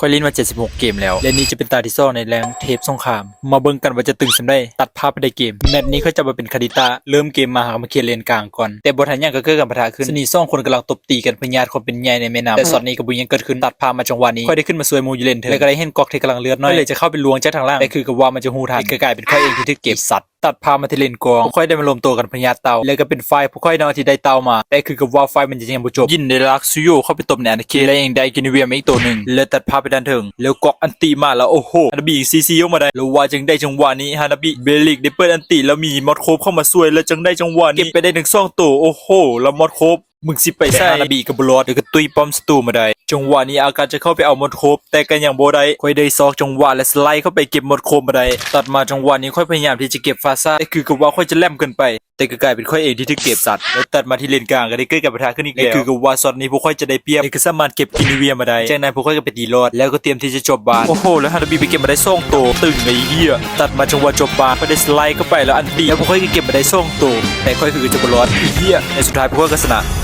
ຂ້ອຍຫຼິ້ນມາເຈັດສິບຫົກເກມແລ້ວ ແລະນີ້ຈະເປັນຕາທີສອງໃນແລງເທບສົງຄາມ. ມາເບິ່ງກັນວ່າຈະຕຶງສ່ຳໃດ. ຕັດພາບໄປໄດ້ເກມ ແມັບນີ້ຂ້ອຍຈະມາເປັນຄາລິຕາ ເລີ່ມເກມມາຫາກະມາເຂດເລນກາງກ່ອນ ແຕ່ບໍ່ທັນຫຍັງກະເກີດການປະທະຂຶ້ນ. ຊະນີສອງຄົນກຳລັງຕົບຕີກັນເພື່ອຍາດຄວາມເປັນໃຫຍ່ໃນແມ່ນ້ຳ ແຕ່ຊັອດນີ້ກະບໍ່ມີຫຍັງເກີດຂຶ້ນ. ຕັດພາບມາຈັງຫວະນີ້ ຂ້ອຍໄດ້ຂຶ້ນມາຊ່ວຍໝູ່ຢູ່ເລນເທິງ ແລ້ວກະໄດ້ເຫັນກອກເທັກກຳລັງເລືອດໜ້ອຍ ຂ້ອຍເລີຍຈະເຂົ້າໄປລວງຈາກທາງຫຼັງ ແຕ່ຄືກັບວ່າມັນຈະຮູ້ທັນ ແຕ່ກະກາຍເປັນຂ້ອຍເອງທີ່ຖືກເກັບ. ສັດ ຕັດພາບມາທີ່ເລນກອງ ພວກຂ້ອຍໄດ້ມາລວມໂຕກັນເພື່ອຍາດເຕົ້າ ແລ້ວກະເປັນຝ່າຍພວກຂ້ອຍເນາະທີ່ໄດ້ເຕົ້າມາ ແຕ່ຄືກັບວ່າໄຟມັນຈະຍັງບໍ່ຈົບ. ຢິນໄດ້ລາກຊູໂຢເຂົ້າໄປຕົບໃນອານາເຂດ ແລະຍັງໄດ້ກິນເວຍມາອີກໂຕໜຶ່ງ ແລະຕັດພາບໄປດ້ານເທິງ ແລ້ວກອກອັນຕິມາ ແລ້ວໂອ້ໂຫ ຮານາບິຊີຊີອອກມາໄດ້ ແລ້ວວ່າຈັ່ງໃດຈັງຫວະນີ້ ຮານາບິ ເບລິກໄດ້ເປີດອັນຕິ ແລ້ວມີມອດໂຄບເຂົ້າມາຊ່ວຍ ແລ້ວຈັ່ງໃດຈັງຫວະນີ້ ເກັບໄປໄດ້ທັງສອງໂຕ. ໂອ້ໂຫ ແລ້ວມອດໂຄບ ມຶງຊິໄປໃສ? ແຕ່ຮານາບິກະບໍ່ລອດ ແລ້ວກະຕຸ້ຍປ້ອມສັດຕູມາໄດ້. ຈັງຫວະນີ້ອາກາດຈະເຂົ້າໄປເອົາມອດໂຄບ ແຕ່ກະຍັງບໍ່ໄດ້ ຂ້ອຍໄດ້ຊອກຈັງຫວະ ແລະສະໄລເຂົ້າໄປເກັບມອດໂຄບມາໄດ້. ຕັດມາຈັງຫວະນີ້ ຂ້ອຍພະຍາຍາມທີ່ຈະເກັບຟາສາດ ແຕ່ຄືກັບວ່າຂ້ອຍຈະແຫຼມເກີນໄປ ແຕ່ກະກາຍເປັນຂ້ອຍເອງທີ່ຖືກເກັບ. ສັດ ແລ້ວຕັດມາທີ່ເລນກາງກະໄດ້ເກີດການປະທະຂຶ້ນອີກແລ້ວ ແລະຄືກັບວ່າຊັອດນີ້ພວກຂ້ອຍຈະໄດ້ປຽບ ແລະກະສາມາດເກັບກິນເວຍມາໄດ້. ຈາກນັ້ນພວກຂ້ອຍກະໄປຕີລອດ ແລ້ວກະຕຽມທີ່ຈະຈົບບານ. ໂອ້ໂຫ ແລ້ວຮານາບິໄປເກັບມາໄດ້ສອງໂຕ ຕຶງໄອ້ເຫ້ຍ. ຕັດມາຈັງຫວະຈົບບານ ຂ້ອຍໄດ້ສະໄລເຂົ້າໄປ ແລ້ວອັນຕິ ແລ້ວພວກຂ້ອຍກະເກັບມາໄດ້ສອງໂຕ ແຕ່ຂ້ອຍຄືກະຈະບໍ່ລອດ ອີເຫ້ຍ. ແລະສຸດທ້າຍພວກຂ້ອຍກະຊະນະ.